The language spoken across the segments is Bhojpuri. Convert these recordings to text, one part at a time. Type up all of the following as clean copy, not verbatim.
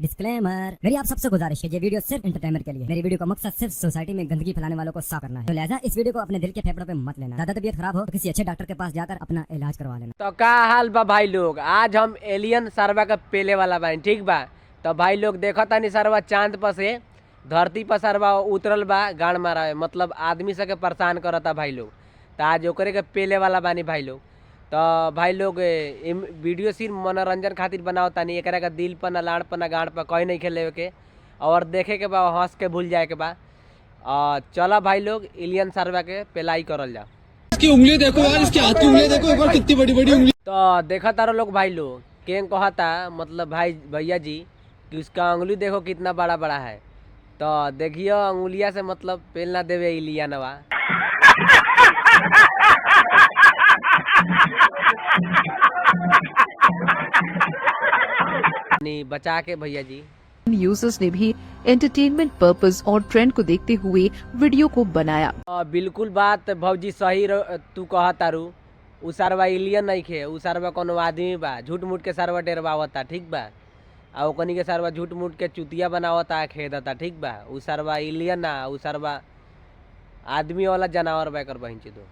डिस्क्लेमर, मेरी आप सबसे गुजारिश है, ये वीडियो सिर्फ एंटरटेनमेंट के लिए। मेरी वीडियो का मकसद सिर्फ सोसाइटी में गंदगी फैलाने वालों को साफ करना है, तो लिहाजा इस वीडियो को अपने दिल के फेफड़ों पे मत लेना। ज्यादा तबीयत खराब हो तो किसी अच्छे डॉक्टर के पास जाकर अपना इलाज करवा लेना। तो का हाल बा भाई लोग, आज हम एलियन सरवा का पेले वाला बानी, ठीक बा। तो भाई लोग देखा तानी सरवा चांद पर से धरती पर सरवा उतरल बा, गांड मारा मतलब आदमी सबके परेशान करता भाई लोग। तो आज ओकरे के पेले वाला बानी भाई लोग। तो भाई लोग वीडियो सिर्फ मनोरंजन खातिर बनाओ तानी, एकरा का दिल पर ना लाड़ पर ना गांड पर कहीं नहीं खेले के और देखे के बा, हंस के भूल जाए के बा। चला भाई लोग एलियन सरवा के पेलाई करल जा। इसकी उंगली देखो यार, इसके हाथ की उंगली देखो एक बार, कितनी बड़ी बड़ी उंगली। तो देखा तारो लोग भाई लोग केंग कहता मतलब भाई भैया जी कि उसका अंगुली देखो कितना बड़ा बड़ा है। तो देखियो अंगुलिया से मतलब पेल ना देवे इलियानवा। नहीं बचा के भैया जी। यूजर्स ने भी एंटरटेनमेंट पर्पस और ट्रेंड को देखते हुए वीडियो को बनाया। बिल्कुल बात भौजी सही तू कह तारू। उ सारवा एलियन नहीं खे, उ सारवा कोनो आदमी बा, झूठ मूठ के सारवा डेरवावता, ठीक बा। आ ओकनी के सारवा झूठ मूठ के चुतिया बनावता खेदता, ठीक बा। उ सारवा एलियन ना, उ सारवा आदमी वाला जानवर बा एकर बहिन चोदो।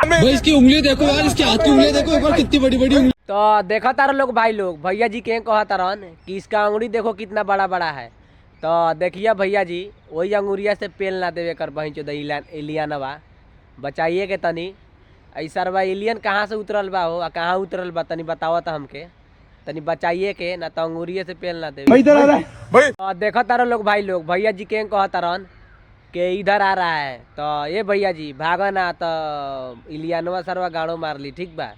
भाई इसकी उंगली देखो यार, इसके हाथ की उंगली देखो एक बार, कितनी बड़ी बड़ी उंगली। तो देखा तारा लोग भाई लोग भैया जी के कहता रहन कि इसका अंगुली देखो कितना बड़ा बड़ा है। तो देखिए भैया जी वही अंगुरिया से पेल ना देवे कर बहिन चोद एलियनवा, बचाइए के तनी। ऐ सरवा एलियन कहाँ से उतरल बा हो आ कहाँ उतरल बा तनी बतावा त हमके, तनी बचाइए के ना तो अंगुरिये से पेल ना देवे। इधर आ रहा है भाई। तो देखा तारा लोग भाई लोग भैया जी के कहता रहन के इधर आ रहा है। तो ये भैया जी भागा ना तो एलियनवा सरवा गाड़ो मार ली, ठीक बा।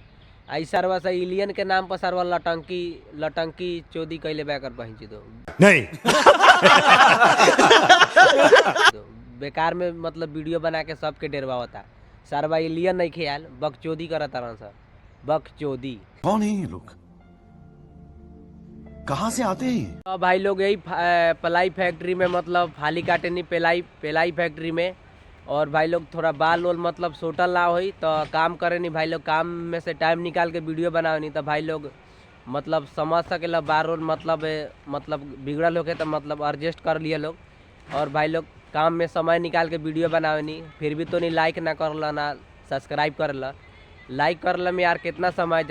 आई सरवा से एलियन के नाम पर सरवा लटंकी लटंकी चोदी कैले बा कर बहिन चोदो। नहीं तो बेकार में मतलब वीडियो बना के सबके डेरवावता। सरवा एलियन नहीं ख्याल बकचोदी करता रहन सर, बकचोदी। कौन है ये लोग, कहाँ से आते हैं ये? तो भाई लोग यही पलाई फैक्ट्री में मतलब फाली काटेनी पेलाई पेलाई फैक्ट्री में। और भाई लोग थोड़ा बाल वाल मतलब सोटल ना होई तो काम करे नहीं भाई लोग, काम में से टाइम निकाल के वीडियो बनावे नहीं तो भाई लोग मतलब समझ सकेला बाल वाल मतलब मतलब बिगड़ल होके तो मतलब एडजस्ट कर लिए लोग। और भाई लोग काम में समय निकाल के वीडियो बनावे नहीं, फिर भी तो नहीं लाइक ना करला ना सब्सक्राइब करला। लाइक करला में यार कितना समय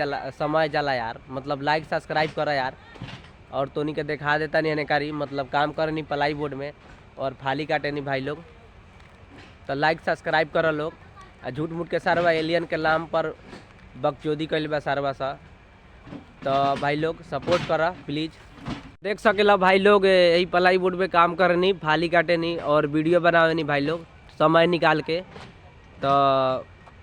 जाला यार, मतलब लाइक सब्सक्राइब करा यार। और तोनी के दिखा देता नहीं कारी मतलब काम करे नहीं पलाई बोर्ड में और फाली काटे नहीं भाई लोग। तो लाइक सब्सक्राइब कर लोग। आ झूठ मूठ के सारवा एलियन के नाम पर बकचोदी कैल बा सारवा सा। तो भाई लोग सपोर्ट करा प्लीज़। देख सकेला भाई लोग यही पलाई बोर्ड में काम करनी फाली काटे नहीं और वीडियो बनावे नहीं भाई लोग समय निकाल के। तो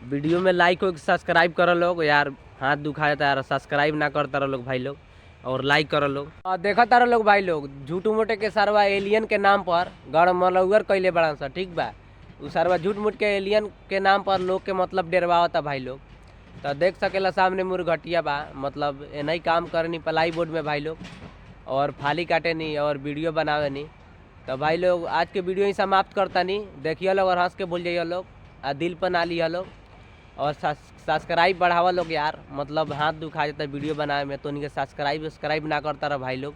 वीडियो में लाइक हो सब्सक्राइब कर लोग यार, हाथ दुखा जाता यार सब्सक्राइब ना करता रहो लोग भाई लोग और लाइक कर लोग। देखा तारा लोग भाई लोग झूठ मूठ के सारवा एलियन के नाम पर गड़मलौगर कैले बड़ा सा, ठीक बा। उ सारवा झूठ मूठ के एलियन के नाम पर लोग के मतलब डेरवावता भाई लोग। तो देख सकेला सामने मुर्घटिया बा, मतलब एनाही काम करनी पलाई बोर्ड में भाई लोग और फाली काटे नहीं और वीडियो बनावे नहीं। तो भाई लोग आज के वीडियो ही समाप्त करता नहीं, देखिए लोग और हंस के भूल जाइए लोग आ दिल पर ना लिया लोग और सब्सक्राइब बढ़ावा लोग यार, मतलब हाथ दुखा जाता है वीडियो बनाए में तो उनके सब्सक्राइब उस्क्राइब ना करता रहा भाई लोग।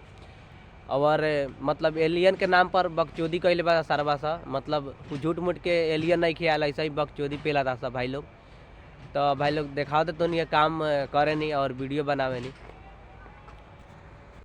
और मतलब एलियन के नाम पर बकचोदी कैले बा सरवा सा, मतलब झूठ मूठ के एलियन नहीं ख्याल ऐसा ही बकचोदी पेला था सब भाई लोग। तो भाई लोग दिखाओ तो उनके काम करे नहीं और वीडियो बनावे नहीं।